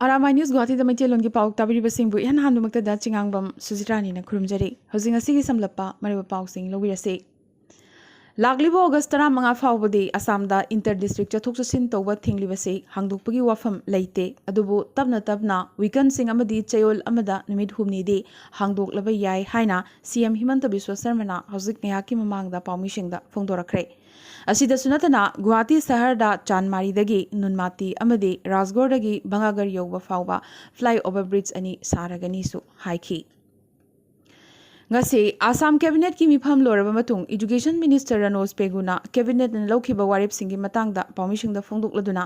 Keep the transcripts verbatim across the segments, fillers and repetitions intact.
ꯑꯔꯥꯃꯥꯏ news ꯒꯨꯋꯥꯍꯥꯇꯤꯗ ꯃꯩꯇꯩꯂꯣꯟꯒꯤ ꯄꯥꯎ ꯇꯥꯕꯤꯔꯤꯕꯁꯤꯡꯕꯨ ꯏꯍꯥꯟ ꯍꯥꯟꯕꯃꯛꯇꯗ ꯆꯤꯉꯥꯡꯕꯝ ꯁꯨꯖꯤꯇꯥꯅꯤꯅ ꯈꯨꯔꯨꯝꯖꯔꯤ꯫ ꯍꯧꯖꯤꯛ ꯉꯁꯤꯒꯤ ꯁꯝꯂꯞꯄ ꯃꯔꯨꯑꯣꯏꯕ ꯄꯥꯎꯁꯤꯡ ꯂꯧꯕꯤꯔꯁꯤ꯫ ꯂꯥꯛꯂꯤꯕ ꯑꯣꯒꯁ ꯇꯔꯥꯃꯉꯥ ꯐꯥꯎꯕꯗꯤ ꯑꯁꯥꯝꯗ ꯏꯟꯇꯔ ꯗꯤꯁꯇ꯭ꯔꯤꯛ ꯆꯠꯊꯣꯛ ꯆꯠꯁꯤꯟ ꯇꯧꯕ ꯊꯤꯡꯂꯤꯕꯁꯤ ꯍꯥꯡꯗꯣꯛꯄꯒꯤ ꯋꯥꯐꯝ ꯂꯩꯇꯦ, ꯑꯗꯨꯕꯨ ꯇꯞꯅ ꯇꯞꯅ ꯋꯤꯀꯟꯁꯤꯡ ꯑꯃꯗꯤ ꯆꯌꯣꯜ ꯑꯃꯗ ꯅꯨꯃꯤꯠ ꯍꯨꯝꯅꯤꯗꯤ ꯍꯥꯡꯗꯣꯛꯂꯕ ꯌꯥꯏ ꯍꯥꯏꯅ ꯁꯤ ꯑꯦꯝ ꯍꯤꯃꯟꯇ ꯕꯤꯁ꯭ꯋ ꯁꯔꯃꯅ ꯍꯧꯖꯤꯛ ꯉꯥꯏꯍꯥꯛꯀꯤ ꯃꯃꯥꯡꯗ ꯄꯥꯎꯃꯤꯁꯤꯡꯗ ꯐꯣꯡꯗꯣꯔꯛꯈ꯭ꯔꯦ꯫ ꯑꯁꯤꯗꯁꯨ ꯅꯠꯇꯅ ꯒꯨꯋꯥꯍꯥꯇꯤ ꯁꯍꯔꯗ ꯆꯥꯟꯃꯥꯔꯤꯗꯒꯤ ꯅꯨꯟꯃꯥꯇꯤ ꯑꯃꯗꯤ ꯔꯥꯖꯒꯣꯔꯗꯒꯤ ꯚꯪꯒꯥꯒꯔ ꯌꯧꯕ ꯐꯥꯎꯕ ꯐ꯭ꯂꯥꯏ ꯑꯣꯚꯔ ꯕ꯭ꯔꯤꯖ ꯑꯅꯤ ꯁꯥꯔꯒꯅꯤꯁꯨ ꯍꯥꯏꯈꯤ꯫ ꯉꯁꯤ ꯑꯁꯥꯝ ꯀꯦꯕꯤꯅꯦꯠꯀꯤ ꯃꯤꯐꯝ ꯂꯣꯏꯔꯕ ꯃꯇꯨꯡ ꯏꯗꯨꯀꯦꯁꯟ ꯃꯤꯅꯤꯁꯇꯔ ꯔꯅꯣꯖ ꯄꯦꯒꯨꯅ ꯀꯦꯕꯤꯅꯦꯠꯅ ꯂꯧꯈꯤꯕ ꯋꯥꯔꯦꯞꯁꯤꯡꯒꯤ ꯃꯇꯥꯡꯗ ꯄꯥꯎꯃꯤꯁꯤꯡꯗ ꯐꯣꯡꯗꯣꯛꯂꯗꯨꯅ,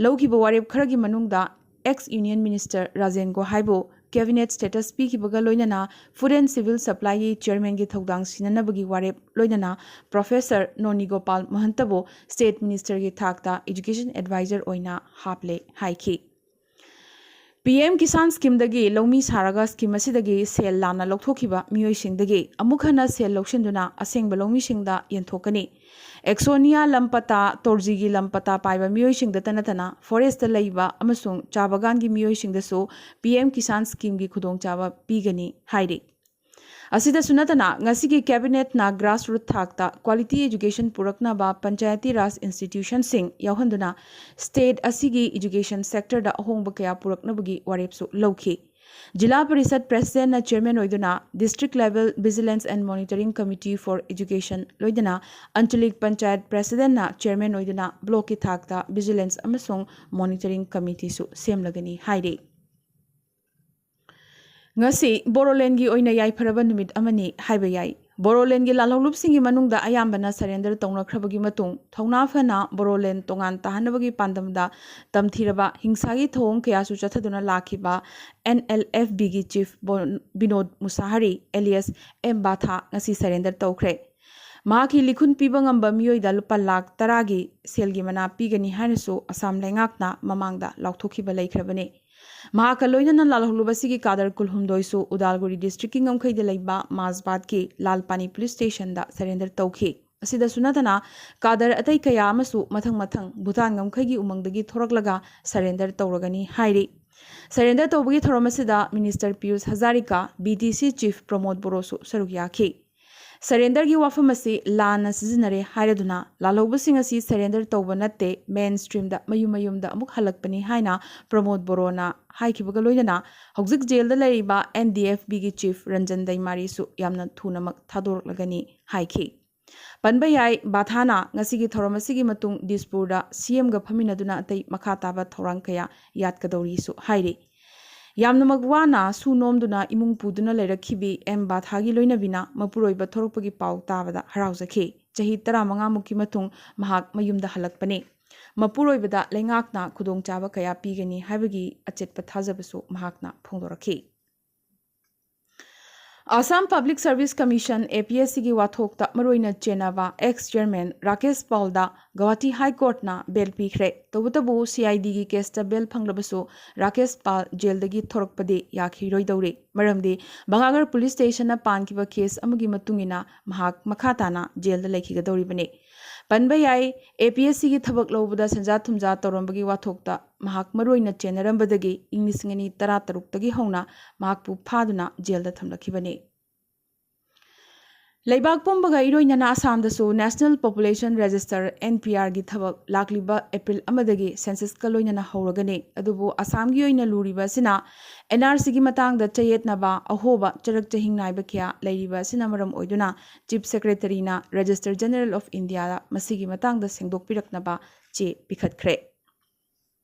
ꯂꯧꯈꯤꯕ ꯋꯥꯔꯦꯞ ꯈꯔꯒꯤ ꯃꯅꯨꯡꯗ ꯑꯦꯛꯁ ꯌꯨꯅꯤꯌꯟ ꯃꯤꯅꯤꯁꯇꯔ ꯔꯥꯖꯦꯟ ꯒꯣꯍꯥꯏꯕꯨ ꯀꯦꯕꯤꯅꯦꯠ ꯁ꯭ꯇꯦꯇꯁ ꯄꯤꯈꯤꯕꯒ ꯂꯣꯏꯅꯅ ꯐꯨꯗ ꯑꯦꯟ ꯁꯤꯚꯤꯜ ꯁꯄ꯭ꯂꯥꯏꯒꯤ ꯆꯤꯌꯔꯃꯦꯟꯒꯤ ꯊꯧꯗꯥꯡ ꯁꯤꯟꯅꯅꯕꯒꯤ ꯋꯥꯔꯦꯞ, ꯂꯣꯏꯅꯅ ꯄ꯭ꯔꯣꯐꯦꯁꯔ ꯅꯣꯅꯤ ꯒꯣꯄꯥꯜ ꯃꯍꯟꯇꯕꯨ ꯁ꯭ꯇꯦꯠ ꯃꯤꯅꯤꯁꯇꯔꯒꯤ ꯊꯥꯛꯇ ꯏꯗꯨꯀꯦꯁꯟ ꯑꯦꯗꯚꯥꯏꯖꯔ ꯑꯣꯏꯅ ꯍꯥꯞꯂꯦ ꯍꯥꯏꯈꯤ꯫ ꯄꯤ ꯑꯦꯝ ꯀꯤꯁꯥꯟ ꯁ꯭ꯀꯤꯝꯗꯒꯤ ꯂꯧꯃꯤ ꯁꯥꯔꯒ ꯁ꯭ꯀꯤꯝ ꯑꯁꯤꯗꯒꯤ ꯁꯦꯜ ꯂꯥꯟꯅ ꯂꯧꯊꯣꯛꯈꯤꯕ ꯃꯤꯑꯣꯏꯁꯤꯡꯗꯒꯤ ꯑꯃꯨꯛ ꯍꯟꯅ ꯁꯦꯜ ꯂꯧꯁꯤꯟꯗꯨꯅ ꯑꯁꯦꯡꯕ ꯂꯧꯃꯤꯁꯤꯡꯗ ꯌꯦꯟꯊꯣꯛꯀꯅꯤ꯫ ꯑꯦꯛꯁꯣꯅꯤꯌꯥ ꯂꯝ ꯄꯇꯥ, ꯇꯣꯔꯖꯤꯒꯤ ꯂꯝ ꯄꯇꯥ ꯄꯥꯏꯕ ꯃꯤꯑꯣꯏꯁꯤꯡꯗꯇ ꯅꯠꯇꯅ ꯐꯣꯔꯦꯁꯇ ꯂꯩꯕ ꯑꯃꯁꯨꯡ ꯆꯥ ꯕꯒꯥꯟꯒꯤ ꯃꯤꯑꯣꯏꯁꯤꯡꯗꯁꯨ ꯄꯤ ꯑꯦꯝ ꯀꯤꯁꯥꯟ ꯁ꯭ꯀꯤꯝꯒꯤ ꯈꯨꯗꯣꯡꯆꯥꯕ ꯄꯤꯒꯅꯤ ꯍꯥꯏꯔꯤ꯫ ꯑꯁꯤꯗꯁꯨ ꯅꯠꯇꯅ, ꯉꯁꯤꯒꯤ ꯀꯦꯕꯤꯅꯦꯠꯅ ꯒ꯭ꯔꯥꯁꯔꯨꯠ ꯊꯥꯛꯇ ꯀ꯭ꯋꯥꯂꯤꯇꯤ ꯑꯦꯖꯨꯀꯦꯁꯟ ꯄꯨꯔꯛꯅꯕ ꯄꯟꯆꯥꯌꯇꯤ ꯔꯥꯖ ꯏꯟꯁꯇꯤꯇ꯭ꯌꯨꯁꯟꯁꯤꯡ ꯌꯥꯎꯍꯟꯗꯨꯅ ꯁ꯭ꯇꯦꯠ ꯑꯁꯤꯒꯤ ꯑꯦꯖꯨꯀꯦꯁꯟ ꯁꯦꯛꯇꯔꯗ ꯑꯍꯣꯡꯕ ꯀꯌꯥ ꯄꯨꯔꯛꯅꯕꯒꯤ ꯋꯥꯔꯦꯞꯁꯨ ꯂꯧꯈꯤ꯫ ꯖꯤꯂꯥ ꯄꯔꯤꯁꯠ ꯄ꯭ꯔꯦꯁꯤꯗꯦꯟꯠꯅ ꯆꯤꯌꯔꯃꯦꯟ ꯑꯣꯏꯗꯨꯅ District Level Vigilance and Monitoring Committee for Education, ꯂꯣꯏꯅꯅ ꯑꯟꯆꯂꯤꯛ ꯄꯟꯆꯥꯌꯠ ꯄ꯭ꯔꯦꯁꯤꯗꯦꯟꯠꯅ ꯆꯤꯌꯔꯃꯦꯟ ꯑꯣꯏꯗꯨꯅ ꯕ꯭ꯂꯣꯛꯀꯤ ꯊꯥꯛꯇ ꯚꯤꯖꯤꯂꯦꯟꯁ ꯑꯃꯁꯨꯡ ꯃꯣꯅꯤꯇꯔꯤꯡ ꯀꯃꯤꯇꯤꯁꯨ ꯁꯦꯝꯂꯒꯅꯤ ꯍꯥꯏꯔꯤ꯫ ꯉꯁꯤ ꯕꯣꯔꯣꯂꯦꯟꯒꯤ ꯑꯣꯏꯅ ꯌꯥꯏꯐꯔꯕ ꯅꯨꯃꯤꯠ ꯑꯃꯅꯤ ꯍꯥꯏꯕ ꯌꯥꯏ꯫ ꯕꯣꯔꯣꯂꯦꯟꯒꯤ ꯂꯥꯜꯍꯧꯂꯨꯞꯁꯤꯡꯒꯤ ꯃꯅꯨꯡꯗ ꯑꯌꯥꯝꯕꯅ ꯁꯔꯦꯟꯗꯔ ꯇꯧꯅꯈ꯭ꯔꯕꯒꯤ ꯃꯇꯨꯡ, ꯊꯧꯅꯥ ꯐꯅ ꯕꯣꯔꯣꯂꯦꯟ ꯇꯣꯉꯥꯟ ꯇꯥꯍꯟꯅꯕꯒꯤ ꯄꯥꯟꯗꯝꯗ ꯇꯝꯊꯤꯔꯕ ꯍꯤꯡꯁꯥꯒꯤ ꯊꯧꯑꯣꯡ ꯀꯌꯥꯁꯨ ꯆꯠꯊꯗꯨꯅ ꯂꯥꯛꯈꯤꯕ ꯑꯦꯟ ꯑꯦꯜ ꯑꯦꯐ ꯕꯤꯒꯤ ꯆꯤꯐ ꯕꯣꯟ-, ꯕꯤꯅꯣꯗ ꯃꯨꯁꯥꯍꯔꯤ ꯑꯦꯂꯤꯌꯥꯁ ꯑꯦꯝ ꯕꯥꯊꯥ ꯉꯁꯤ ꯁꯔꯦꯟꯗꯔ ꯇꯧꯈ꯭ꯔꯦ꯫ ꯃꯍꯥꯛꯀꯤ ꯂꯤꯈꯨꯟ ꯄꯤꯕ ꯉꯝꯕ ꯃꯤꯑꯣꯏꯗ ꯂꯨꯄꯥ ꯂꯥꯈ ꯇꯔꯥꯒꯤ ꯁꯦꯜꯒꯤ ꯃꯅꯥ ꯄꯤꯒꯅꯤ ꯍꯥꯏꯅꯁꯨ ꯑꯁꯥꯝ ꯂꯩꯉꯥꯛꯅ ꯃꯃꯥꯡꯗ ꯂꯥꯎꯊꯣꯛꯈꯤꯕ ꯂꯩꯈ꯭ꯔꯕꯅꯤ꯫ ꯃꯍꯥꯛꯀ ꯂꯣꯏꯅꯅ ꯂꯥꯜꯍꯧꯂꯨꯕ ꯑꯁꯤꯒꯤ ꯀꯥꯗꯔ ꯀꯨꯜꯍꯨꯝꯗꯣꯏꯁꯨ ꯎꯗꯥꯜꯒꯨꯔꯤ ꯗꯤꯁꯇ꯭ꯔꯤꯛꯀꯤ ꯉꯝꯈꯩꯗ ꯂꯩꯕ ꯃꯥꯖꯕꯥꯠꯀꯤ ꯂꯥꯜꯄꯥꯅꯤ ꯄꯨꯂꯤꯁ ꯁ꯭ꯇꯦꯁꯟꯗ ꯁꯔꯦꯟꯗꯔ ꯇꯧꯈꯤ꯫ ꯑꯁꯤꯗꯁꯨ ꯅꯠꯇꯅ ꯀꯥꯗꯔ ꯑꯇꯩ ꯀꯌꯥ ꯑꯃꯁꯨ ꯃꯊꯪ ꯃꯊꯪ ꯚꯨꯇꯥꯟ ꯉꯝꯈꯩꯒꯤ ꯎꯃꯪꯗꯒꯤ ꯊꯣꯔꯛꯂꯒ ꯁꯔꯦꯟꯗꯔ ꯇꯧꯔꯒꯅꯤ ꯍꯥꯏꯔꯤ꯫ Surrender ꯇꯧꯕꯒꯤ ꯊꯧꯔꯝ ꯑꯁꯤꯗ Minister Piyush Hazarika, B D C Chief ꯄ꯭ꯔꯃꯣꯗ ꯕꯣꯔꯣꯁꯨ ꯁꯔꯨꯛ ꯌꯥꯈꯤ꯫ Surrender ꯒꯤ ꯋꯥꯐꯝ ꯑꯁꯤ ꯂꯥꯟꯅ ꯁꯤꯖꯤꯟꯅꯔꯦ ꯍꯥꯏꯔꯗꯨꯅ ꯂꯥꯜꯍꯧꯕꯁꯤꯡ ꯑꯁꯤ surrender ꯇꯧꯕ ꯅꯠꯇꯦ, main stream ꯗ ꯃꯌꯨꯝ ꯃꯌꯨꯝꯗ ꯑꯃꯨꯛ ꯍꯜꯂꯛꯄꯅꯤ ꯍꯥꯏꯅ ꯄ꯭ꯔꯃꯣꯗ ꯕꯣꯔꯣꯅ ꯍꯥꯏꯈꯤꯕꯒ ꯂꯣꯏꯅꯅ ꯍꯧꯖꯤꯛ ꯖꯦꯜꯗ ꯂꯩꯔꯤꯕ N D F B ꯒꯤ chief ꯔꯟꯖꯟ ꯗꯩꯃꯥꯔꯤꯁꯨ ꯌꯥꯝꯅ ꯊꯨꯅꯃꯛ ꯊꯥꯗꯣꯔꯛꯂꯒꯅꯤ ꯍꯥꯏꯈꯤ꯫ ꯄꯟꯕ ꯌꯥꯏ, ꯕꯥꯊꯥꯅ ꯉꯁꯤꯒꯤ ꯊꯧꯔꯝ ꯑꯁꯤꯒꯤ ꯃꯇꯨꯡ ꯗꯤꯁꯄꯨꯔꯗ C M ꯒ ꯐꯝꯃꯤꯟꯅꯗꯨꯅ ꯑꯇꯩ ꯃꯈꯥ ꯇꯥꯕ ꯊꯧꯔꯥꯡ ꯀꯌꯥ ꯌꯥꯠꯀꯗꯧꯔꯤꯁꯨ ꯍꯥꯏꯔꯤ꯫ ꯌꯥꯝꯅꯃꯛ ꯋꯥꯅ ꯁꯨ ꯅꯣꯝꯗꯨꯅ ꯏꯃꯨꯡ ꯄꯨꯗꯨꯅ ꯂꯩꯔꯛꯈꯤꯕꯤ ꯑꯦꯝ ꯕꯥꯊꯥꯒꯤ ꯂꯣꯏꯅꯕꯤꯅ ꯃꯄꯨꯔꯣꯏꯕ ꯊꯣꯔꯛꯄꯒꯤ ꯄꯥꯎ ꯇꯥꯕꯗ ꯍꯔꯥꯎꯖꯈꯤ꯫ ꯆꯍꯤ ꯇꯔꯥꯃꯉꯥ ꯃꯨꯛꯀꯤ ꯃꯇꯨꯡ ꯃꯍꯥꯛ ꯃꯌꯨꯝꯗ ꯍꯜꯂꯛꯄꯅꯤ꯫ ꯃꯄꯨꯔꯣꯏꯕꯗ ꯂꯩꯉꯥꯛꯅ ꯈꯨꯗꯣꯡꯆꯥꯕ ꯀꯌꯥ ꯄꯤꯒꯅꯤ ꯍꯥꯏꯕꯒꯤ ꯑꯆꯦꯠꯄ ꯊꯥꯖꯕꯁꯨ ꯃꯍꯥꯛꯅ ꯐꯣꯡꯗꯣꯔꯛꯈꯤ꯫ Assam Public Service Commission, A P S C ꯒꯤ ꯋꯥꯊꯣꯛꯇ ꯃꯔꯨꯑꯣꯏꯅ ꯆꯦꯟꯅꯕ ex chairman Rakesh ꯄꯥꯜꯗ Guwahati High Court ꯅ bail ꯄꯤꯈ꯭ꯔꯦ꯫ ꯇꯧꯕꯇꯕꯨ C I D ꯒꯤ case ꯇ bail ꯐꯪꯂꯕꯁꯨ ꯔꯥꯀꯦꯁ ꯄꯥꯜ ꯖꯦꯜꯗꯒꯤ ꯊꯣꯔꯛꯄꯗꯤ ꯌꯥꯈꯤꯔꯣꯏꯗꯧꯔꯤ꯫ ꯃꯔꯝꯗꯤ ꯚꯪꯒꯥꯒꯔ police station ꯅ ꯄꯥꯟꯈꯤꯕ case ꯑꯃꯒꯤ ꯃꯇꯨꯡ ꯏꯟꯅ ꯃꯍꯥꯛ ꯃꯈꯥ ꯇꯥꯅ ꯖꯦꯜꯗ ꯂꯩꯈꯤꯒꯗꯧꯔꯤꯕꯅꯤ꯫ ꯄꯟꯕ ꯌꯥꯏ, A P S C ꯒꯤ ꯊꯕꯛ ꯂꯧꯕꯗ ꯁꯦꯟꯖꯥ ꯊꯨꯝꯖꯥ ꯇꯧꯔꯝꯕꯒꯤ ꯋꯥꯊꯣꯛꯇ ꯃꯍꯥꯛ ꯃꯔꯨꯑꯣꯏꯅ ꯆꯦꯟꯅꯔꯝꯕꯗꯒꯤ ꯏꯪ ꯂꯤꯁꯤꯡ ꯑꯅꯤ ꯇꯔꯥꯇꯔꯨꯛꯇꯒꯤ ꯍꯧꯅ ꯃꯍꯥꯛꯄꯨ ꯐꯥꯗꯨꯅ ꯖꯦꯜꯗ ꯊꯝꯂꯛꯈꯤꯕꯅꯤ꯫ ꯂꯩꯕꯥꯛ ꯄꯨꯝꯕꯒ ꯏꯔꯣꯏꯅꯅ ꯑꯁꯥꯝꯗꯁꯨ National Population Register, N P R ꯒꯤ ꯊꯕꯛ ꯂꯥꯛꯂꯤꯕ April ꯑꯃꯗꯒꯤ census ꯀ ꯂꯣꯏꯅꯅ ꯍꯧꯔꯒꯅꯤ꯫ ꯑꯗꯨꯕꯨ ꯑꯁꯥꯝꯒꯤ ꯑꯣꯏꯅ ꯂꯨꯔꯤꯕ ꯑꯁꯤꯅ N R C ꯒꯤ ꯃꯇꯥꯡꯗ ꯆꯌꯦꯠꯅꯕ, ꯑꯍꯣꯕ, ꯆꯔꯛ ꯆꯍꯤꯡ ꯅꯥꯏꯕ ꯀꯌꯥ ꯂꯩꯔꯤꯕ ꯑꯁꯤꯅ ꯃꯔꯝ ꯑꯣꯏꯗꯨꯅ Chief Secretary ꯅ Registrar General of India ꯗ ꯃꯁꯤꯒꯤ ꯃꯇꯥꯡꯗ ꯁꯦꯡꯗꯣꯛꯄꯤꯔꯛꯅꯕ ꯆꯦ ꯄꯤꯈꯠꯈ꯭ꯔꯦ꯫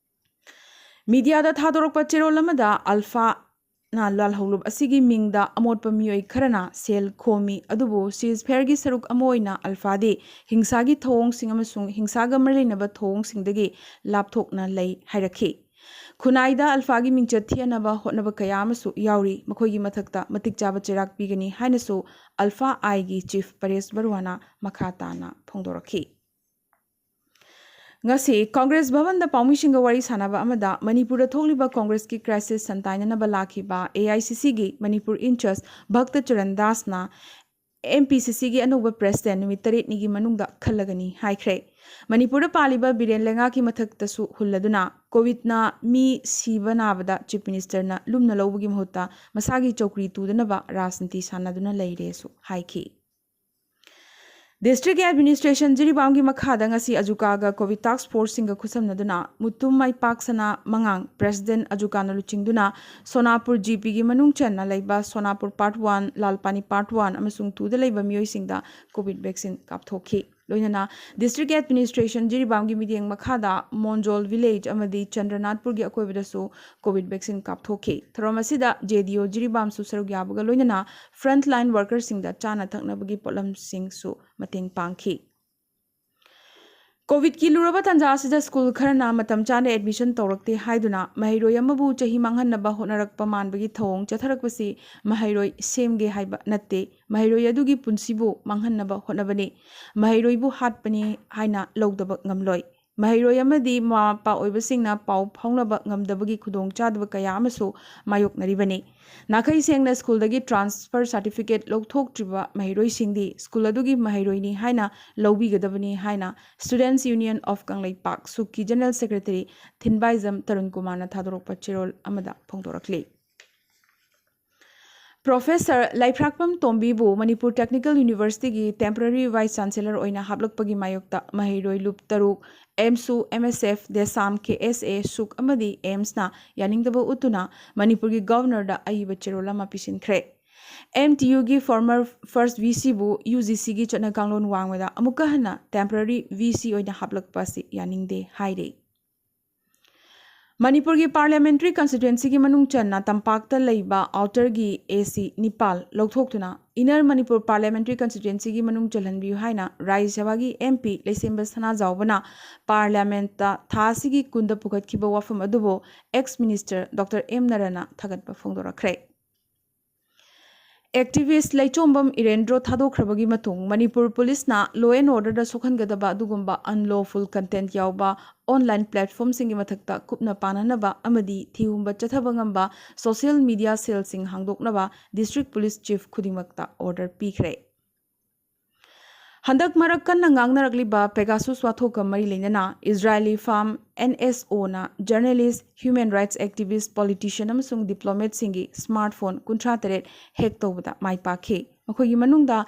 Media ꯗ ꯊꯥꯗꯣꯔꯛꯄ ꯆꯦꯔꯣꯜ ꯑꯃꯗ ꯑꯜꯐꯥꯅ ꯂꯥꯜꯍꯧꯂꯨꯞ ꯑꯁꯤꯒꯤ ꯃꯤꯡꯗ ꯑꯃꯣꯠꯄ ꯃꯤꯑꯣꯏ ꯈꯔꯅ ꯁꯦꯜ ꯈꯣꯝꯃꯤ, ꯑꯗꯨꯕꯨ ceasefire ꯒꯤ ꯁꯔꯨꯛ ꯑꯃ ꯑꯣꯏꯅ ꯑꯜꯐꯥꯗꯤ ꯍꯤꯡꯁꯥꯒꯤ ꯊꯧꯑꯣꯡꯁꯤꯡ ꯑꯃꯁꯨꯡ ꯍꯤꯡꯁꯥꯒ ꯃꯔꯤ ꯂꯩꯅꯕ ꯊꯧꯑꯣꯡꯁꯤꯡꯗꯒꯤ ꯂꯥꯞꯊꯣꯛꯅ ꯂꯩ ꯍꯥꯏꯔꯛꯈꯤ꯫ ꯈꯨꯟꯅꯥꯏꯗ ꯑꯜꯐꯥꯒꯤ ꯃꯤꯡꯆꯠ ꯊꯤꯍꯟꯅꯕ ꯍꯣꯠꯅꯕ ꯀꯌꯥ ꯑꯃꯁꯨ ꯌꯥꯎꯔꯤ꯫ ꯃꯈꯣꯏꯒꯤ ꯃꯊꯛꯇ ꯃꯇꯤꯛ ꯆꯥꯕ ꯆꯩꯔꯥꯛ ꯄꯤꯒꯅꯤ ꯍꯥꯏꯅꯁꯨ ꯑꯜꯐꯥ ꯑꯥꯏꯒꯤ chief ꯄꯔꯦꯁ ꯕꯔꯨꯋꯥꯅ ꯃꯈꯥ ꯇꯥꯅ ꯐꯣꯡꯗꯣꯔꯛꯈꯤ꯫ ꯉꯁꯤ ꯀꯣꯡꯒ꯭ꯔꯦꯁ ꯚꯕꯟꯗ ꯄꯥꯎꯃꯤꯁꯤꯡꯒ ꯋꯥꯔꯤ ꯁꯥꯟꯅꯕ ꯑꯃꯗ ꯃꯅꯤꯄꯨꯔꯗ ꯊꯣꯛꯂꯤꯕ ꯀꯣꯡꯒ꯭ꯔꯦꯁꯀꯤ crisis ꯁꯟꯇꯥꯏꯅꯅꯕ ꯂꯥꯛꯈꯤꯕ A I C C ꯒꯤ Manipur in-charge ꯚꯛꯇ Charan ꯗꯥꯁꯅ M P ꯁꯤ ꯁꯤꯒꯤ ꯑꯅꯧꯕ ꯄ꯭ꯔꯦꯁꯤꯗꯦꯟ ꯅꯨꯃꯤꯠ ꯇꯔꯦꯠꯅꯤꯒꯤ ꯃꯅꯨꯡꯗ ꯈꯜꯂꯒꯅꯤ ꯍꯥꯏꯈ꯭ꯔꯦ꯫ ꯃꯅꯤꯄꯨꯔꯗ ꯄꯥꯜꯂꯤꯕ ꯕꯤꯔꯦꯟ ꯂꯩꯉꯥꯛꯀꯤ ꯃꯊꯛꯇꯁꯨ ꯍꯨꯜꯂꯗꯨꯅ ꯀꯣꯚꯤꯗꯅ ꯃꯤ ꯁꯤꯕ ꯅꯥꯕꯗ ꯆꯤꯐ ꯃꯤꯅꯤꯁꯇꯔꯅ ꯂꯨꯝꯅ ꯂꯧꯕꯒꯤ ꯃꯍꯨꯠꯇ ꯃꯁꯥꯒꯤ ꯆꯧꯀ꯭ꯔꯤ ꯇꯨꯗꯅꯕ ꯔꯥꯖꯅꯤꯇꯤ ꯁꯥꯟꯅꯗꯨꯅ ꯂꯩꯔꯦꯁꯨ ꯍꯥꯏꯈꯤ꯫ ꯗꯤꯁꯇ꯭ꯔꯤꯛꯀꯤ ꯑꯦꯗꯃꯤꯅꯤꯁꯇ꯭ꯔꯦꯁꯟ ꯖꯤꯔꯤꯕꯥꯝꯒꯤ ꯃꯈꯥꯗ ꯉꯁꯤ ꯑꯖꯨꯀꯥꯒ ꯀꯣꯚꯤꯗ ꯇꯥꯛꯁ ꯐꯣꯔꯁꯁꯤꯡꯒ ꯈꯨꯠꯁꯝꯅꯗꯨꯅ ꯃꯨꯇꯨꯝ ꯃꯥꯏꯄꯥꯛ ꯁꯅꯥ ꯃꯉꯥꯡ ꯄ꯭ꯔꯦꯁꯤꯗꯦꯟ ꯑꯖꯨꯀꯥꯅ ꯂꯨꯆꯤꯡꯗꯨꯅ ꯁꯣꯅꯥꯄꯨꯔ ꯖꯤ ꯄꯤꯒꯤ ꯃꯅꯨꯡ ꯆꯟꯅ ꯂꯩꯕ ꯁꯣꯅꯥꯄꯨꯔ ꯄꯥꯔꯠ ꯋꯥꯟ, ꯂꯥꯜꯄꯥꯅꯤ ꯄꯥꯔꯠ ꯋꯥꯟ ꯑꯃꯁꯨꯡ ꯇꯨꯗ ꯂꯩꯕ ꯃꯤꯑꯣꯏꯁꯤꯡꯗ ꯀꯣꯚꯤꯗ ꯚꯦꯛꯁꯤꯟ ꯀꯥꯞꯊꯣꯛꯈꯤ꯫ ꯂꯣꯏꯅꯅ ꯗꯤꯁꯇ꯭ꯔꯤꯛ ꯑꯦꯗꯃꯤꯅꯤꯁꯇ꯭ꯔꯦꯁꯟ ꯖꯤꯔꯤꯕꯥꯝꯒꯤ ꯃꯤꯠꯌꯦꯡ ꯃꯈꯥꯗ ꯃꯣꯟꯖꯣꯜ ꯚꯤꯂꯦꯖ ꯑꯃꯗꯤ ꯆꯟꯗ꯭ꯔꯅꯥꯊꯄꯨꯔꯒꯤ ꯑꯀꯣꯏꯕꯗꯁꯨ ꯀꯣꯚꯤꯗ ꯚꯦꯛꯁꯤꯟ ꯀꯥꯞꯊꯣꯛꯈꯤ꯫ ꯊꯧꯔꯝ ꯑꯁꯤꯗ ꯖꯦ ꯗꯤ ꯑꯣ ꯖꯤꯔꯤꯕꯥꯝꯁꯨ ꯁꯔꯨꯛ ꯌꯥꯕꯒ ꯂꯣꯏꯅꯅ ꯐ꯭ꯔꯟꯠ ꯂꯥꯏꯟ ꯋꯥꯔꯀꯔꯁꯤꯡꯗ ꯆꯥꯅ ꯊꯛꯅꯕꯒꯤ ꯄꯣꯠꯂꯝꯁꯤꯡꯁꯨ ꯃꯇꯦꯡ ꯄꯥꯡꯈꯤ꯫ ꯀꯣꯚꯤꯗꯀꯤ ꯂꯨꯔꯕ ꯇꯥꯟꯖꯥ ꯑꯁꯤꯗ ꯁ꯭ꯀꯨꯜ ꯈꯔꯅ ꯃꯇꯝ ꯆꯥꯅ ꯑꯦꯗꯃꯤꯁꯟ ꯇꯧꯔꯛꯇꯦ ꯍꯥꯏꯗꯨꯅ ꯃꯍꯩꯔꯣꯏ ꯑꯃꯕꯨ ꯆꯍꯤ ꯃꯥꯡꯍꯟꯅꯕ ꯍꯣꯠꯅꯔꯛꯄ ꯃꯥꯟꯕꯒꯤ ꯊꯧꯑꯣꯡ ꯆꯠꯊꯔꯛꯄꯁꯤ ꯃꯍꯩꯔꯣꯏ ꯁꯦꯝꯒꯦ ꯍꯥꯏꯕ ꯅꯠꯇꯦ, ꯃꯍꯩꯔꯣꯏ ꯑꯗꯨꯒꯤ ꯄꯨꯟꯁꯤꯕꯨ ꯃꯥꯡꯍꯟꯅꯕ ꯍꯣꯠꯅꯕꯅꯤ꯫ ꯃꯍꯩꯔꯣꯏꯕꯨ ꯍꯥꯠꯄꯅꯤ ꯍꯥꯏꯅ ꯂꯧꯗꯕ ꯉꯝꯂꯣꯏ꯫ ꯃꯍꯩꯔꯣꯏ ꯑꯃꯗꯤ ꯃꯃꯥ ꯃꯄꯥ ꯑꯣꯏꯕꯁꯤꯡꯅ ꯄꯥꯎ ꯐꯥꯎꯅꯕ ꯉꯝꯗꯕꯒꯤ ꯈꯨꯗꯣꯡꯆꯥꯗꯕ ꯀꯌꯥ ꯑꯃꯁꯨ ꯃꯥꯌꯣꯛꯅꯔꯤꯕꯅꯤ꯫ ꯅꯥꯈꯩ ꯁꯦꯡꯅ ꯁ꯭ꯀꯨꯜꯗꯒꯤ ꯇ꯭ꯔꯥꯟꯁꯐꯔ ꯁꯥꯔꯇꯤꯐꯤꯀꯦꯠ ꯂꯧꯊꯣꯛꯇ꯭ꯔꯤꯕ ꯃꯍꯩꯔꯣꯏꯁꯤꯡꯗꯤ ꯁ꯭ꯀꯨꯜ ꯑꯗꯨꯒꯤ ꯃꯍꯩꯔꯣꯏꯅꯤ ꯍꯥꯏꯅ ꯂꯧꯕꯤꯒꯗꯕꯅꯤ ꯍꯥꯏꯅ Students' Union of ꯀꯪꯂꯩꯄꯥꯛ, ꯁꯨꯛꯀꯤ ꯖꯦꯅꯔꯦꯜ ꯁꯦꯀ꯭ꯔꯦꯇꯔꯤ ꯊꯤꯟꯕꯥꯏꯖꯝ ꯇꯔꯨꯟ ꯀꯨꯃꯥꯔꯅ ꯊꯥꯗꯣꯔꯛꯄ ꯆꯦꯔꯣꯜ ꯑꯃꯗ ꯐꯣꯡꯗꯣꯔꯛꯂꯤ꯫ ꯄ꯭ꯔꯣꯐꯦꯁꯔ ꯂꯩꯐ꯭ꯔꯥꯛꯄꯝ ꯇꯣꯝꯕꯤꯕꯨ ꯃꯅꯤꯄꯨꯔ ꯇꯦꯛꯅꯤꯀꯦꯜ ꯌꯨꯅꯤꯚꯔꯁꯤꯇꯤꯒꯤ ꯇꯦꯝꯄꯔꯔꯤ ꯚꯥꯏꯁ ꯆꯥꯟꯁꯦꯂꯔ ꯑꯣꯏꯅ ꯍꯥꯞꯂꯛꯄꯒꯤ ꯃꯥꯌꯣꯛꯇ ꯃꯍꯩꯔꯣꯏ ꯂꯨꯞ ꯇꯔꯨꯛ, ꯑꯦꯝꯁꯨ, ꯑꯦꯝ ꯑꯦꯁ ꯑꯦꯐ, ꯗꯦꯁꯥꯝ, ꯀꯦ ꯑꯦꯁ ꯑꯦ, ꯁꯨꯛ ꯑꯃꯗꯤ ꯑꯦꯝꯁꯅ ꯌꯥꯅꯤꯡꯗꯕ ꯎꯠꯇꯨꯅ ꯃꯅꯤꯄꯨꯔꯒꯤ ꯒꯚꯔꯅꯔꯗ ꯑꯏꯕ ꯆꯦꯔꯣꯜ ꯑꯃ ꯄꯤꯁꯤꯟꯈ꯭ꯔꯦ꯫ ꯑꯦꯝ ꯇꯤ ꯌꯨꯒꯤ ꯐꯣꯔꯃꯔ ꯐꯥꯔꯁꯠ ꯚꯤ ꯁꯤꯕꯨ ꯌꯨ ꯖꯤ ꯁꯤꯒꯤ ꯆꯠꯅ ꯀꯥꯡꯂꯣꯟ ꯋꯥꯡꯃꯗ ꯑꯃꯨꯛꯀ ꯍꯟꯅ ꯇꯦꯝꯄꯔꯔꯤ ꯚꯤ ꯁꯤ ꯑꯣꯏꯅ ꯍꯥꯞꯂꯛꯄ ꯑꯁꯤ ꯌꯥꯅꯤꯡꯗꯦ ꯍꯥꯏꯔꯤ꯫ ꯃꯅꯤꯄꯨꯔꯒꯤ ꯄꯥꯔꯂꯤꯌꯥꯃꯦꯟꯇꯔꯤ ꯀꯟꯁꯇꯤꯇ꯭ꯋꯦꯟꯁꯤꯒꯤ ꯃꯅꯨꯡ ꯆꯟꯅ ꯇꯝꯄꯥꯛꯇ ꯂꯩꯕ ꯑꯥꯎꯇꯔꯒꯤ ꯑꯦ ꯁꯤ ꯅꯤꯄꯥꯜ ꯂꯧꯊꯣꯛꯇꯨꯅ ꯏꯅꯔ ꯃꯅꯤꯄꯨꯔ ꯄꯥꯔꯂꯤꯌꯥꯃꯦꯟꯇꯔꯤ ꯀꯟꯁꯇꯤꯇ꯭ꯋꯦꯟꯁꯤꯒꯤ ꯃꯅꯨꯡ ꯆꯜꯍꯟꯕꯤꯌꯨ ꯍꯥꯏꯅ ꯔꯥꯖ꯭ꯌ ꯁꯚꯥꯒꯤ ꯑꯦꯝ ꯄꯤ ꯂꯩꯁꯦꯝꯕ ꯁꯅꯥꯖꯥꯎꯕꯅ ꯄꯥꯔꯂꯤꯌꯥꯃꯦꯟꯠꯇ ꯊꯥ ꯑꯁꯤꯒꯤ ꯀꯨꯟꯗ ꯄꯨꯈꯠꯈꯤꯕ ꯋꯥꯐꯝ ꯑꯗꯨꯕꯨ ꯑꯦꯛꯁ ꯃꯤꯅꯤꯁꯇꯔ ꯗꯣꯛꯇꯔ ꯑꯦꯝ ꯅꯔꯅ ꯊꯥꯒꯠꯄ ꯐꯣꯡꯗꯣꯔꯛꯈ꯭ꯔꯦ꯫ ꯑꯦꯛꯇꯤꯚꯤꯁ ꯂꯩꯆꯣꯝꯕꯝ ꯏꯔꯦꯟꯗ꯭ꯔꯣ ꯊꯥꯗꯣꯛꯈ꯭ꯔꯕꯒꯤ ꯃꯇꯨꯡ ꯃꯅꯤꯄꯨꯔ ꯄꯨꯂꯤꯁꯅ law and order ꯗ ꯁꯣꯛꯍꯟꯒꯗꯕ ꯑꯗꯨꯒꯨꯝꯕ unlawful content ꯌꯥꯎꯕ online platform ꯁꯤꯡꯒꯤ ꯃꯊꯛꯇ ꯀꯨꯞꯅ ꯄꯥꯅꯅꯕ ꯑꯃꯗꯤ ꯊꯤꯍꯨꯝꯕ ꯆꯠꯊꯕ ꯉꯝꯕ social media cell ꯁꯤꯡ ꯍꯥꯡꯗꯣꯛꯅꯕ district police chief ꯈꯨꯗꯤꯡꯃꯛꯇ order ꯄꯤꯈ꯭ꯔꯦ꯫ ꯍꯟꯗꯛ ꯃꯔꯛ ꯀꯟꯅ ꯉꯥꯡꯅꯔꯛꯂꯤꯕ ꯄꯦꯒꯥꯁꯨꯁ ꯋꯥꯊꯣꯛꯀ ꯃꯔꯤ ꯂꯩꯅꯅ Israeli firm N S O journalists, human rights activists, politician ꯑꯃꯁꯨꯡ ꯗꯤꯄ꯭ꯂꯣꯃꯦꯠꯁꯤꯡꯒꯤ ꯁ꯭ꯃꯥꯔꯠ ꯐꯣꯟ ꯀꯨꯟꯊ꯭ꯔꯥ ꯇꯔꯦꯠ ꯍꯦꯛ ꯇꯧꯕꯗ ꯃꯥꯏ ꯄꯥꯛꯈꯤ꯫ ꯃꯈꯣꯏꯒꯤ ꯃꯅꯨꯡꯗ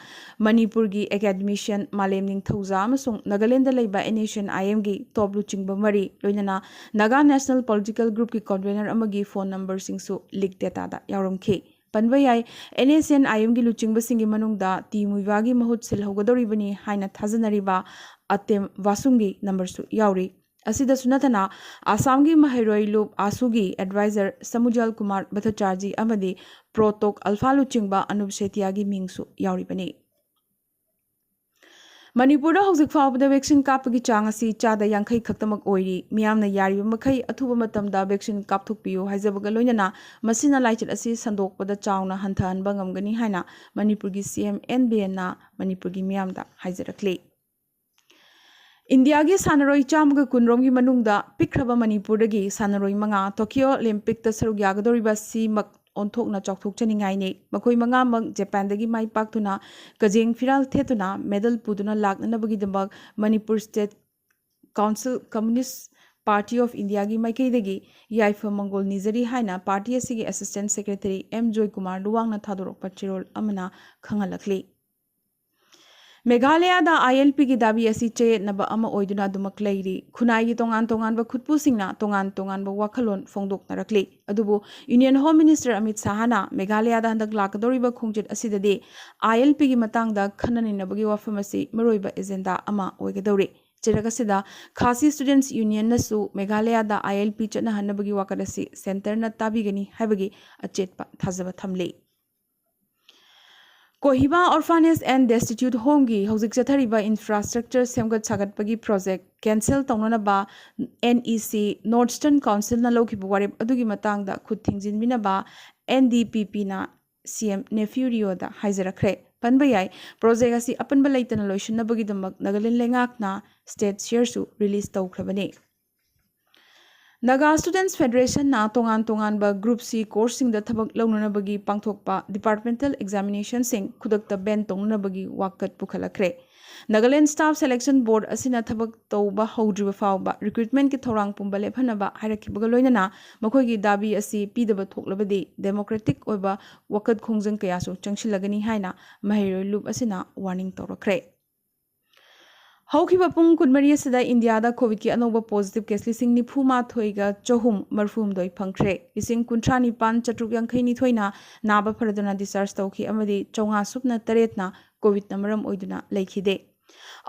ꯃꯅꯤꯄꯨꯔꯒꯤ ꯑꯦꯀꯥꯗꯃꯤꯁꯤꯌꯟ ꯃꯥꯂꯦꯝ ꯅꯤꯡꯊꯧꯖꯥ ꯑꯃꯁꯨꯡ ꯅꯥꯒꯥꯂꯦꯟꯗ ꯂꯩꯕ ꯑꯦꯟ ꯑꯦꯁ ꯑꯦꯟ ꯑꯥꯏ ꯑꯦꯝꯒꯤ ꯇꯣꯞ ꯂꯨꯆꯤꯡꯕ ꯃꯔꯤ, ꯂꯣꯏꯅꯅ ꯅꯥꯒꯥ ꯅꯦꯁꯅꯦꯜ ꯄꯣꯂꯤꯇꯤꯀꯦꯜ ꯒ꯭ꯔꯨꯞꯀꯤ ꯀꯣꯟꯚꯦꯅꯔ ꯑꯃꯒꯤ ꯐꯣꯟ ꯅꯝꯕꯔꯁꯤꯡꯁꯨ ꯂꯤꯛ ꯗꯦꯇꯥꯗ ꯌꯥꯎꯔꯝꯈꯤ꯫ ꯄꯟꯕ ꯌꯥꯏ, ꯑꯦꯟ ꯑꯦꯁ ꯑꯦꯟ ꯑꯥꯏ ꯑꯦꯝꯒꯤ ꯂꯨꯆꯤꯡꯕꯁꯤꯡꯒꯤ ꯃꯅꯨꯡꯗ ꯇꯤ ꯃꯨꯏꯕꯥꯒꯤ ꯃꯍꯨꯠ ꯁꯤꯜꯍꯧꯒꯗꯧꯔꯤꯕꯅꯤ ꯍꯥꯏꯅ ꯊꯥꯖꯅꯔꯤꯕ ꯑꯇꯦꯝ ꯋꯥꯁꯨꯝꯒꯤ ꯅꯝꯕꯔꯁꯨ ꯌꯥꯎꯔꯤ꯫ ꯑꯁꯤꯗꯁꯨ ꯅꯠꯇꯅ ꯑꯁꯥꯝꯒꯤ ꯃꯍꯩꯔꯣꯏ ꯂꯨꯞ ꯑꯥꯁꯨꯒꯤ ꯑꯦꯗꯚꯥꯏꯖꯔ ꯁꯃꯨꯖꯥꯜ ꯀꯨꯃꯥꯔ ꯚꯠꯇꯆꯥꯔꯖꯤ ꯑꯃꯗꯤ ꯄ꯭ꯔꯣ ꯇꯣꯛ ꯑꯜꯐꯥ ꯂꯨꯆꯤꯡꯕ ꯑꯅꯨꯞ ꯁꯦꯇꯤꯌꯥꯒꯤ ꯃꯤꯡꯁꯨ ꯌꯥꯎꯔꯤꯕꯅꯤ꯫ ꯃꯅꯤꯄꯨꯔꯗ ꯍꯧꯖꯤꯛ ꯐꯥꯎꯕꯗ ꯚꯦꯛꯁꯤꯟ ꯀꯥꯞꯄꯒꯤ ꯆꯥꯡ ꯑꯁꯤ ꯆꯥꯗ ꯌꯥꯡꯈꯩ ꯈꯛꯇꯃꯛ ꯑꯣꯏꯔꯤ꯫ ꯃꯤꯌꯥꯝꯅ ꯌꯥꯔꯤꯕ ꯃꯈꯩ ꯑꯊꯨꯕ ꯃꯇꯝꯗ ꯚꯦꯛꯁꯤꯟ ꯀꯥꯞꯊꯣꯛꯄꯤꯌꯨ ꯍꯥꯏꯖꯕꯒ ꯂꯣꯏꯅꯅ ꯃꯁꯤꯅ ꯂꯥꯏꯆꯠ ꯑꯁꯤ ꯁꯟꯗꯣꯛꯄꯗ ꯆꯥꯎꯅ ꯍꯟꯊꯍꯟꯕ ꯉꯝꯒꯅꯤ ꯍꯥꯏꯅ ꯃꯅꯤꯄꯨꯔꯒꯤ ꯁꯤ ꯑꯦꯝ ꯑꯦꯟ ꯕꯤꯔꯦꯟꯅ ꯃꯅꯤꯄꯨꯔꯒꯤ ꯃꯤꯌꯥꯝꯗ ꯍꯥꯏꯖꯔꯛꯂꯤ꯫ ꯏꯟꯗꯤꯌꯥꯒꯤ ꯁꯥꯟꯅꯔꯣꯏ ꯆꯥꯝꯃꯒ ꯀꯨꯟꯔꯣꯝꯒꯤ ꯃꯅꯨꯡꯗ ꯄꯤꯛꯈ꯭ꯔꯕ ꯃꯅꯤꯄꯨꯔꯗꯒꯤ ꯁꯥꯟꯅꯔꯣꯏ ꯃꯉꯥ ꯇꯣꯀꯤꯌꯣ ꯑꯣꯂꯤꯝꯄꯤꯛꯇ ꯁꯔꯨꯛ ꯌꯥꯒꯗꯧꯔꯤꯕ ꯁꯤꯃꯛ ꯑꯣꯟꯊꯣꯛꯅ ꯆꯥꯎꯊꯣꯛꯆꯅꯤꯡꯉꯥꯏꯅꯤ꯫ ꯃꯈꯣꯏ ꯃꯉꯥꯃꯛ ꯖꯄꯥꯟꯗꯒꯤ ꯃꯥꯏ ꯄꯥꯛꯇꯨꯅ ꯀꯖꯦꯡ ꯐꯤꯔꯥꯜ ꯊꯦꯠꯇꯨꯅ ꯃꯦꯗꯜ ꯄꯨꯗꯨꯅ ꯂꯥꯛꯅꯅꯕꯒꯤꯗꯃꯛ Manipur state council, communist party of ꯏꯟꯗꯤꯌꯥꯒꯤ ꯃꯥꯏꯀꯩꯗꯒꯤ ꯌꯥꯏꯐ ꯃꯪꯒꯣꯜ ꯅꯤꯖꯔꯤ ꯍꯥꯏꯅ ꯄꯥꯔꯇꯤ ꯑꯁꯤꯒꯤ ꯑꯦꯁꯤꯁꯇꯦꯟꯠ ꯁꯦꯀ꯭ꯔꯦꯇꯔꯤ ꯑꯦꯝ ꯖꯣꯏꯀꯨꯃꯥꯔ ꯂꯨꯋꯥꯡꯅ ꯊꯥꯗꯣꯔꯛꯄ ꯆꯦꯔꯣꯜ ꯑꯃꯅ ꯈꯪꯍꯜꯂꯛꯂꯤ꯫ ꯃꯦꯘꯥꯂꯌꯥꯗ ꯑꯥꯏ ꯑꯦꯜ ꯄꯤꯒꯤ ꯗꯥꯕꯤ ꯑꯁꯤ ꯆꯌꯦꯠꯅꯕ ꯑꯃ ꯑꯣꯏꯗꯨꯅ ꯑꯗꯨꯃꯛ ꯂꯩꯔꯤ꯫ ꯈꯨꯟꯅꯥꯏꯒꯤ ꯇꯣꯉꯥꯟ ꯇꯣꯉꯥꯟꯕ ꯈꯨꯠꯄꯨꯁꯤꯡꯅ ꯇꯣꯉꯥꯟ ꯇꯣꯉꯥꯟꯕ ꯋꯥꯈꯜꯂꯣꯟ ꯐꯣꯡꯗꯣꯛꯅꯔꯛꯂꯤ꯫ ꯑꯗꯨꯕꯨ ꯌꯨꯅꯤꯌꯟ ꯍꯣꯝ ꯃꯤꯅꯤꯁꯇꯔ ꯑꯃꯤꯠ ꯁꯥꯍꯅ ꯃꯦꯘꯥꯂꯌꯥꯗ ꯍꯟꯗꯛ ꯂꯥꯛꯀꯗꯧꯔꯤꯕ ꯈꯣꯡꯆꯠ ꯑꯁꯤꯗꯗꯤ ꯑꯥꯏ ꯑꯦꯜ ꯄꯤꯒꯤ ꯃꯇꯥꯡꯗ ꯈꯟꯅ ꯅꯩꯅꯕꯒꯤ ꯋꯥꯐꯝ ꯑꯁꯤ ꯃꯔꯨꯑꯣꯏꯕ ꯑꯦꯖꯦꯟꯗꯥ ꯑꯃ ꯑꯣꯏꯒꯗꯧꯔꯤ꯫ ꯆꯩꯔꯛ ꯑꯁꯤꯗ ꯈꯥꯁꯤ ꯁ꯭ꯇꯨꯗꯦꯟꯠꯁ ꯌꯨꯅꯤꯌꯟꯅꯁꯨ ꯃꯦꯘꯥꯂꯌꯥꯗ ꯑꯥꯏ ꯑꯦꯜ ꯄꯤ ꯆꯠꯅꯍꯟꯅꯕꯒꯤ ꯋꯥꯀꯠ ꯑꯁꯤ ꯁꯦꯟꯇꯔꯅ ꯇꯥꯕꯤꯒꯅꯤ ꯍꯥꯏꯕꯒꯤ ꯑꯆꯦꯠꯄ ꯊꯥꯖꯕ ꯊꯝꯂꯤ꯫ ꯀꯣꯍꯤꯃꯥ ꯑꯣꯔꯐꯥꯅꯦꯖ ꯑꯦꯟ ꯗꯦꯁꯇꯤꯇ꯭ꯌꯨꯠ ꯍꯣꯝꯒꯤ ꯍꯧꯖꯤꯛ ꯆꯠꯊꯔꯤꯕ ꯏꯟꯐ꯭ꯔꯥꯁ꯭ꯇ꯭ꯔꯛꯆꯔ ꯁꯦꯝꯒꯠ ꯁꯥꯒꯠꯄꯒꯤ ꯄ꯭ꯔꯣꯖꯦꯛ ꯀꯦꯟꯁꯦꯜ ꯇꯧꯅꯅꯕ ꯑꯦꯟ ꯏ ꯁꯤ ꯅꯣꯔꯠꯁꯇꯔꯟ ꯀꯥꯎꯟꯁꯤꯜꯅ ꯂꯧꯈꯤꯕ ꯋꯥꯔꯦꯞ ꯑꯗꯨꯒꯤ ꯃꯇꯥꯡꯗ ꯈꯨꯠ ꯊꯤꯡꯖꯤꯟꯕꯤꯅꯕ ꯑꯦꯟ ꯗꯤ ꯄꯤ ꯄꯤꯅ ꯁꯤ ꯑꯦꯝ ꯅꯦꯐ꯭ꯌꯨ ꯔꯤꯑꯣꯗ ꯍꯥꯏꯖꯔꯛꯈ꯭ꯔꯦ꯫ ꯄꯟꯕ ꯌꯥꯏ, ꯄ꯭ꯔꯣꯖꯦꯛ ꯑꯁꯤ ꯑꯄꯟꯕ ꯂꯩꯇꯅ ꯂꯣꯏꯁꯤꯟꯅꯕꯒꯤꯗꯃꯛ ꯅꯥꯒꯥꯂꯦꯟ ꯂꯩꯉꯥꯛꯅ ꯁ꯭ꯇꯦꯠ ꯁꯤꯌꯔꯁꯨ ꯔꯤꯂꯤꯖ ꯇꯧꯈ꯭ꯔꯕꯅꯤ꯫ ꯅꯥꯒꯥ ꯁ꯭ꯇꯨꯗꯦꯟꯠꯁ ꯐꯦꯗꯔꯦꯁꯟꯅ ꯇꯣꯉꯥꯟ ꯇꯣꯉꯥꯟꯕ ꯒ꯭ꯔꯨꯞ ꯁꯤ ꯀꯣꯔꯁꯁꯤꯡꯗ ꯊꯕꯛ ꯂꯧꯅꯅꯕꯒꯤ ꯄꯥꯡꯊꯣꯛꯄ ꯗꯤꯄꯥꯔꯠꯃꯦꯟꯇꯦꯜ ꯑꯦꯛꯖꯥꯃꯤꯅꯦꯁꯟꯁꯤꯡ ꯈꯨꯗꯛꯇ ꯕꯦꯟ ꯇꯧꯅꯅꯕꯒꯤ ꯋꯥꯀꯠ ꯄꯨꯈꯠꯂꯛꯈ꯭ꯔꯦ꯫ ꯅꯥꯒꯥꯂꯦꯟ ꯁ꯭ꯇꯥꯐ ꯁꯦꯂꯦꯛꯁꯟ ꯕꯣꯔꯗ ꯑꯁꯤꯅ ꯊꯕꯛ ꯇꯧꯕ ꯍꯧꯗ꯭ꯔꯤꯕ ꯐꯥꯎꯕ ꯔꯤꯀ꯭ꯔꯨꯠꯃꯦꯟꯠꯀꯤ ꯊꯧꯔꯥꯡ ꯄꯨꯝꯕ ꯂꯦꯞꯍꯟꯅꯕ ꯍꯥꯏꯔꯛꯈꯤꯕꯒ ꯂꯣꯏꯅꯅ ꯃꯈꯣꯏꯒꯤ ꯗꯥꯕꯤ ꯑꯁꯤ ꯄꯤꯗꯕ ꯊꯣꯛꯂꯕꯗꯤ ꯗꯦꯃꯣꯀ꯭ꯔꯦꯇꯤꯛ ꯑꯣꯏꯕ ꯋꯥꯀꯠ ꯈꯣꯡꯖꯪ ꯀꯌꯥꯁꯨ ꯆꯪꯁꯤꯜꯂꯒꯅꯤ ꯍꯥꯏꯅ ꯃꯍꯩꯔꯣꯏ ꯂꯨꯞ ꯑꯁꯤꯅ ꯋꯥꯔꯅꯤꯡ ꯇꯧꯔꯛꯈ꯭ꯔꯦ꯫ ꯍꯧꯈꯤꯕ ꯄꯨꯡ ꯀꯨꯟꯃꯔꯤ ꯑꯁꯤꯗ ꯏꯟꯗꯤꯌꯥꯗ ꯀꯣꯚꯤꯗꯀꯤ ꯑꯅꯧꯕ ꯄꯣꯖꯤꯇꯤꯚ ꯀꯦꯁ ꯂꯤꯁꯤꯡ ꯅꯤꯐꯨ ꯃꯥꯊꯣꯏꯒ ꯆꯍꯨꯝ ꯃꯔꯤꯐꯨ ꯍꯨꯝꯗꯣꯏ ꯐꯪꯈ꯭ꯔꯦ꯫ ꯂꯤꯁꯤꯡ ꯀꯨꯟꯊ꯭ꯔꯥ ꯅꯤꯄꯥꯟ ꯆꯥꯇ꯭ꯔꯨꯛ ꯌꯥꯡꯈꯩ ꯅꯤꯊꯣꯏꯅ ꯅꯥꯕ ꯐꯔꯗꯨꯅ ꯗꯤꯁꯆꯥꯔꯖ ꯇꯧꯈꯤ ꯑꯃꯗꯤ ꯆꯥꯝꯃꯉꯥ ꯁꯨꯞꯅ ꯇꯔꯦꯠꯅ ꯀꯣꯚꯤꯗꯅ ꯃꯔꯝ ꯑꯣꯏꯗꯨꯅ ꯂꯩꯈꯤꯗꯦ꯫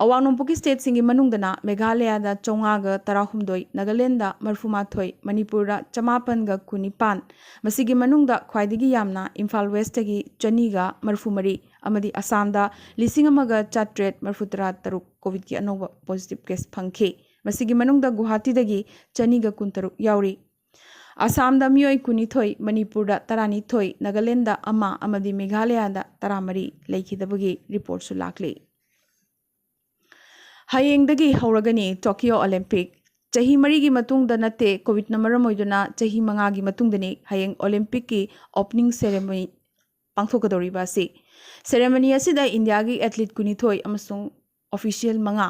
ꯑꯋꯥꯡ ꯅꯣꯡꯄꯣꯛꯀꯤ ꯁ꯭ꯇꯦꯠꯁꯤꯡꯒꯤ ꯃꯅꯨꯡꯗꯅ ꯃꯦꯘꯥꯂꯌꯥꯗ ꯆꯥꯝꯃꯉꯥꯒ ꯇꯔꯥꯍꯨꯝꯗꯣꯏ, ꯅꯥꯒꯥꯂꯦꯟꯗ ꯃꯔꯤꯐꯨ ꯃꯥꯊꯣꯏ, ꯃꯅꯤꯄꯨꯔꯗ ꯆꯃꯥꯄꯟꯒ ꯀꯨꯟꯅꯤꯄꯥꯟ, ꯃꯁꯤꯒꯤ ꯃꯅꯨꯡꯗ ꯈ꯭ꯋꯥꯏꯗꯒꯤ ꯌꯥꯝꯅ ꯏꯝꯐꯥꯜ ꯋꯦꯁꯇꯒꯤ ꯆꯅꯤꯒ ꯃꯔꯤꯐꯨ ꯃꯔꯤ ꯑꯃꯗꯤ ꯑꯁꯥꯝꯗ ꯂꯤꯁꯤꯡ ꯑꯃꯒ ꯆꯥꯇ꯭ꯔꯦꯠ ꯃꯔꯤꯐꯨ ꯇꯔꯥ ꯇꯔꯨꯛ ꯀꯣꯚꯤꯗꯀꯤ ꯑꯅꯧꯕ ꯄꯣꯖꯤꯇꯤꯚ ꯀꯦꯁ ꯐꯪꯈꯤ꯫ ꯃꯁꯤꯒꯤ ꯃꯅꯨꯡꯗ ꯒꯨꯋꯥꯍꯥꯇꯤꯗꯒꯤ ꯆꯅꯤꯒ ꯀꯨꯟꯇꯔꯨꯛ ꯌꯥꯎꯔꯤ꯫ ꯑꯁꯥꯝꯗ ꯃꯤꯑꯣꯏ ꯀꯨꯟꯅꯤꯊꯣꯏ, ꯃꯅꯤꯄꯨꯔꯗ ꯇꯔꯥꯅꯤꯊꯣꯏ, ꯅꯥꯒꯥꯂꯦꯟꯗ ꯑꯃ ꯑꯃꯗꯤ ꯃꯦꯘꯥꯂꯌꯥꯗ ꯇꯔꯥꯃꯔꯤ ꯂꯩꯈꯤꯗꯕꯒꯤ ꯔꯤꯄꯣꯔꯠꯁꯨ ꯂꯥꯛꯂꯤ꯫ ꯍꯌꯦꯡꯗꯒꯤ ꯍꯧꯔꯒꯅꯤ ꯇꯣꯀꯤꯌꯣ ꯑꯣꯂꯤꯝꯄꯤꯛ꯫ ꯆꯍꯤ ꯃꯔꯤꯒꯤ ꯃꯇꯨꯡꯗ ꯅꯠꯇꯦ, ꯀꯣꯚꯤꯗꯅ ꯃꯔꯝ ꯑꯣꯏꯗꯨꯅ ꯆꯍꯤ ꯃꯉꯥꯒꯤ ꯃꯇꯨꯡꯗꯅꯤ ꯍꯌꯦꯡ ꯑꯣꯂꯤꯝꯄꯤꯛꯀꯤ ꯑꯣꯄꯅꯤꯡ ꯁꯦꯔꯦꯃꯣꯅꯤ ꯄꯥꯡꯊꯣꯛꯀꯗꯧꯔꯤꯕ ꯑꯁꯤ꯫ ꯁꯦꯔꯦꯃꯣꯅꯤ ꯑꯁꯤꯗ ꯏꯟꯗꯤꯌꯥꯒꯤ ꯑꯦꯊꯂꯤꯠ ꯀꯨꯟꯅꯤꯊꯣꯏ ꯑꯃꯁꯨꯡ ꯑꯣꯐꯤꯁꯤꯌꯦꯜ ꯃꯉꯥ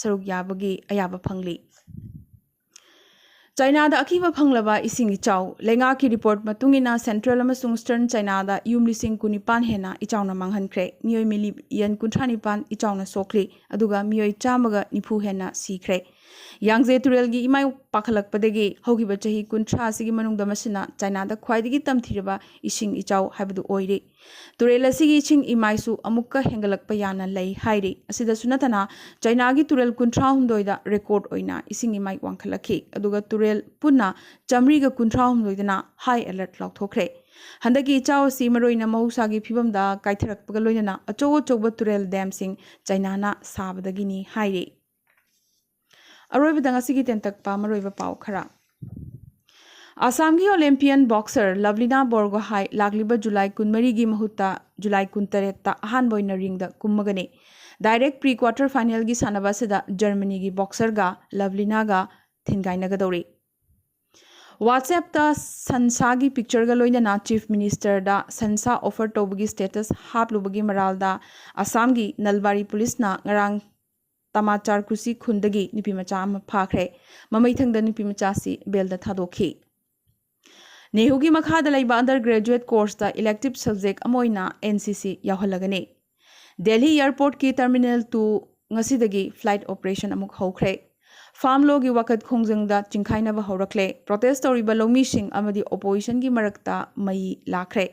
ꯁꯔꯨꯛ ꯌꯥꯕꯒꯤ ꯑꯌꯥꯕ ꯐꯪꯂꯤ꯫ ꯆꯥꯏꯅꯥꯗ ꯑꯀꯤꯕ ꯐꯪꯂꯕ ꯏꯁꯤꯡ ꯏꯆꯥꯎ꯫ ꯂꯩꯉꯥꯛꯀꯤ ꯔꯤꯄꯣꯔꯠ ꯃꯇꯨꯡ ꯏꯟꯅ ꯁꯦꯟꯇ꯭ꯔꯦꯜ ꯑꯃꯁꯨꯡ ꯏꯁꯇꯔꯟ ꯆꯥꯏꯅꯥꯗ ꯌꯨꯝ ꯂꯤꯁꯤꯡ ꯀꯨꯟꯅꯤꯄꯥꯟ ꯍꯦꯟꯅ ꯏꯆꯥꯎꯅ ꯃꯥꯡꯍꯟꯈ꯭ꯔꯦ꯫ ꯃꯤꯑꯣꯏ ꯃꯤꯂꯤꯌꯟ ꯀꯨꯟꯊ꯭ꯔꯥ ꯅꯤꯄꯥꯟ ꯏꯆꯥꯎꯅ ꯁꯣꯛꯂꯤ, ꯑꯗꯨꯒ ꯃꯤꯑꯣꯏ ꯆꯥꯝꯃꯒ ꯅꯤꯐꯨ ꯍꯦꯟꯅ ꯁꯤꯈ꯭ꯔꯦ꯫ ꯌꯥꯡꯖꯦ ꯇꯨꯔꯦꯜꯒꯤ ꯏꯃꯥꯏ ꯄꯥꯈꯠꯂꯛꯄꯗꯒꯤ ꯍꯧꯈꯤꯕ ꯆꯍꯤ ꯀꯨꯟꯊ꯭ꯔꯥ ꯑꯁꯤꯒꯤ ꯃꯅꯨꯡꯗ ꯃꯁꯤꯅ ꯆꯥꯏꯅꯥꯗ ꯈ꯭ꯋꯥꯏꯗꯒꯤ ꯇꯝꯊꯤꯔꯕ ꯏꯁꯤꯡ ꯏꯆꯥꯎ ꯍꯥꯏꯕꯗꯨ ꯑꯣꯏꯔꯤ꯫ ꯇꯨꯔꯦꯜ ꯑꯁꯤꯒꯤ ꯏꯁꯤꯡ ꯏꯃꯥꯏꯁꯨ ꯑꯃꯨꯛꯀ ꯍꯦꯟꯒꯠꯂꯛꯄ ꯌꯥꯅ ꯂꯩ ꯍꯥꯏꯔꯤ꯫ ꯑꯁꯤꯗꯁꯨ ꯅꯠꯇꯅ ꯆꯥꯏꯅꯥꯒꯤ ꯇꯨꯔꯦꯜ ꯀꯨꯟꯊ꯭ꯔꯥꯍꯨꯝꯗꯣꯏꯗ ꯔꯦꯀꯣꯔꯗ ꯑꯣꯏꯅ ꯏꯁꯤꯡ ꯏꯃꯥꯏ ꯋꯥꯡꯈꯠꯂꯛꯈꯤ, ꯑꯗꯨꯒ ꯇꯨꯔꯦꯜ ꯄꯨꯟꯅ ꯆꯥꯃꯔꯤꯒ ꯀꯨꯟꯊ꯭ꯔꯥꯍꯨꯝꯗꯣꯏꯗꯅ ꯍꯥꯏ ꯑꯦꯂꯔꯠ ꯂꯥꯎꯊꯣꯛꯈ꯭ꯔꯦ꯫ ꯍꯟꯗꯛꯀꯤ ꯏꯆꯥꯎ ꯑꯁꯤ ꯃꯔꯨꯑꯣꯏꯅ ꯃꯍꯧꯁꯥꯒꯤ ꯐꯤꯕꯝꯗ ꯀꯥꯏꯊꯔꯛꯄꯒ ꯂꯣꯏꯅꯅ ꯑꯆꯧ ꯑꯆꯧꯕ ꯇꯨꯔꯦꯜ ꯗꯦꯝꯁꯤꯡ ꯆꯥꯏꯅꯥꯅ ꯁꯥꯕꯗꯒꯤꯅꯤ ꯍꯥꯏꯔꯤ꯫ ꯑꯔꯣꯏꯕꯗ ꯉꯁꯤꯒꯤ ꯇꯦꯟꯇꯛꯄ ꯃꯔꯨꯑꯣꯏꯕ ꯄꯥꯎ ꯈꯔ꯫ ꯑꯁꯥꯝꯒꯤ ꯑꯣꯂꯦꯝꯄꯤꯌꯟ ꯕꯣꯛꯁꯔ ꯂꯚꯂꯤꯅꯥ ꯕꯣꯔꯒꯣꯍꯥꯏ ꯂꯥꯛꯂꯤꯕ ꯖꯨꯂꯥꯏ ꯀꯨꯟꯃꯔꯤꯒꯤ ꯃꯍꯨꯠꯇ ꯖꯨꯂꯥꯏ ꯀꯨꯟꯇꯔꯦꯠꯇ ꯑꯍꯥꯟꯕ ꯑꯣꯏꯅ ꯔꯤꯡꯗ ꯀꯨꯝꯃꯒꯅꯤ꯫ ꯗꯥꯏꯔꯦꯛ ꯄ꯭ꯔꯤ ꯀ꯭ꯋꯥꯔꯇꯔ ꯐꯥꯏꯅꯦꯜꯒꯤ ꯁꯥꯟꯅꯕ ꯑꯁꯤꯗ ꯖꯔꯃꯅꯤꯒꯤ ꯕꯣꯛꯁꯔꯒ ꯂꯚꯂꯤꯅꯥꯒ ꯊꯤꯟꯒꯥꯏꯅꯒꯗꯧꯔꯤ꯫ WhatsApp-ꯇ ꯁꯟꯁꯥꯒꯤ ꯄꯤꯛꯆꯔꯒ ꯂꯣꯏꯅꯅ ꯆꯤꯐ ꯃꯤꯅꯤꯁꯇꯔꯗ ꯁꯟꯁꯥ ꯑꯣꯐꯔ ꯇꯧꯕꯒꯤ ꯁ꯭ꯇꯦꯇꯁ ꯍꯥꯞꯂꯨꯕꯒꯤ ꯃꯔꯥꯜꯗ ꯑꯁꯥꯝꯒꯤ ꯅꯜꯕꯥꯔꯤ ꯄꯨꯂꯤꯁꯅ ꯉꯔꯥꯡ ꯇꯃꯥꯆꯥꯔ ꯀꯨꯁꯤ ꯈꯨꯟꯗꯒꯤ ꯅꯨꯄꯤꯃꯆꯥ ꯑꯃ ꯐꯥꯈ꯭ꯔꯦ꯫ ꯃꯃꯩꯊꯪꯗ ꯅꯨꯄꯤꯃꯆꯥꯁꯤ ꯕꯦꯜꯗ ꯊꯥꯗꯣꯛꯈꯤ꯫ ꯅꯦꯍꯨꯒꯤ ꯃꯈꯥꯗ ꯂꯩꯕ ꯑꯟꯗꯔ ꯒ꯭ꯔꯦꯖꯨꯑꯦꯠ ꯀꯣꯔꯁꯇ ꯏꯂꯦꯛꯇꯤꯞ ꯁꯕꯖꯦꯛ ꯑꯃ ꯑꯣꯏꯅ NCC ꯌꯥꯎꯍꯜꯂꯒꯅꯤ꯫ ꯗꯦꯜꯍꯤ ꯑꯦꯌꯔꯄꯣꯔꯠꯀꯤ ꯇꯔꯃꯤꯅꯦꯜ ꯇꯨ ꯉꯁꯤꯗꯒꯤ ꯐ꯭ꯂꯥꯏꯠ ꯑꯣꯄꯔꯦꯁꯟ ꯑꯃꯨꯛ ꯍꯧꯈ꯭ꯔꯦ꯫ ꯐꯥꯔꯝ ꯂꯣꯒꯤ ꯋꯥꯀꯠ ꯈꯣꯡꯖꯪꯗ ꯆꯤꯡꯈꯥꯏꯅꯕ ꯍꯧꯔꯛꯂꯦ꯫ ꯄ꯭ꯔꯣꯇꯦꯁ ꯇꯧꯔꯤꯕ ꯂꯧꯃꯤꯁꯤꯡ ꯑꯃꯗꯤ ꯑꯣꯄꯣꯖꯤꯁꯟꯒꯤ ꯃꯔꯛꯇ ꯃꯩ ꯂꯥꯛꯈ꯭ꯔꯦ꯫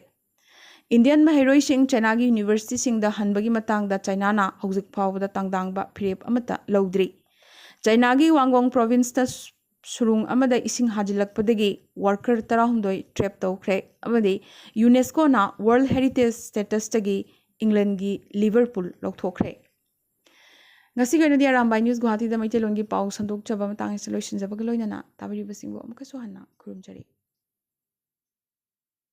ꯏꯟꯗꯤꯌꯟ ꯃꯍꯩꯔꯣꯏꯁꯤꯡ ꯆꯥꯏꯅꯥꯒꯤ ꯌꯨꯅꯤꯚꯔꯁꯤꯇꯤꯁꯤꯡꯗ ꯍꯟꯕꯒꯤ ꯃꯇꯥꯡꯗ ꯆꯥꯏꯅꯥꯅ ꯍꯧꯖꯤꯛ ꯐꯥꯎꯕꯗ ꯇꯥꯡꯗꯥꯡꯕ ꯐꯤꯔꯦꯞ ꯑꯃꯠꯇ ꯂꯧꯗ꯭ꯔꯤ꯫ ꯆꯥꯏꯅꯥꯒꯤ ꯋꯥꯡꯒꯣꯡ ꯄ꯭ꯔꯣꯚꯤꯟꯁꯇ ꯁꯨꯔꯨꯡ ꯑꯃꯗ ꯏꯁꯤꯡ ꯍꯥꯖꯤꯜꯂꯛꯄꯗꯒꯤ ꯋꯥꯔꯀꯔ ꯇꯔꯥꯍꯨꯝꯗꯣꯏ ꯇ꯭ꯔꯦꯞ ꯇꯧꯈ꯭ꯔꯦ ꯑꯃꯗꯤ ꯌꯨꯅꯦꯁꯀꯣꯅ ꯋꯥꯔꯜꯗ ꯍꯦꯔꯤꯇꯦꯖ ꯁ꯭ꯇꯦꯇꯁꯇꯒꯤ ꯏꯪꯂꯦꯟꯒꯤ ꯂꯤꯚꯔꯄꯨꯜ ꯂꯧꯊꯣꯛꯈ꯭ꯔꯦ꯫ ꯉꯁꯤꯒꯤ ꯑꯣꯏꯅꯗꯤ ꯑꯔꯥꯝꯕꯥꯏ ꯅ꯭ꯌꯨꯁ ꯒꯨꯋꯥꯍꯥꯇꯤꯗ ꯃꯩꯇꯩꯂꯣꯟꯒꯤ ꯄꯥꯎ ꯁꯟꯗꯣꯛꯆꯕ ꯃꯇꯥꯡ ꯑꯁꯤꯗ ꯂꯣꯏꯁꯤꯟꯖꯕꯒ ꯂꯣꯏꯅꯅ ꯇꯥꯕꯤꯔꯤꯕꯁꯤꯡꯕꯨ ꯑꯃꯨꯛꯀꯁꯨ ꯍꯟꯅ ꯈꯨꯔꯨꯝꯖꯔꯤ꯫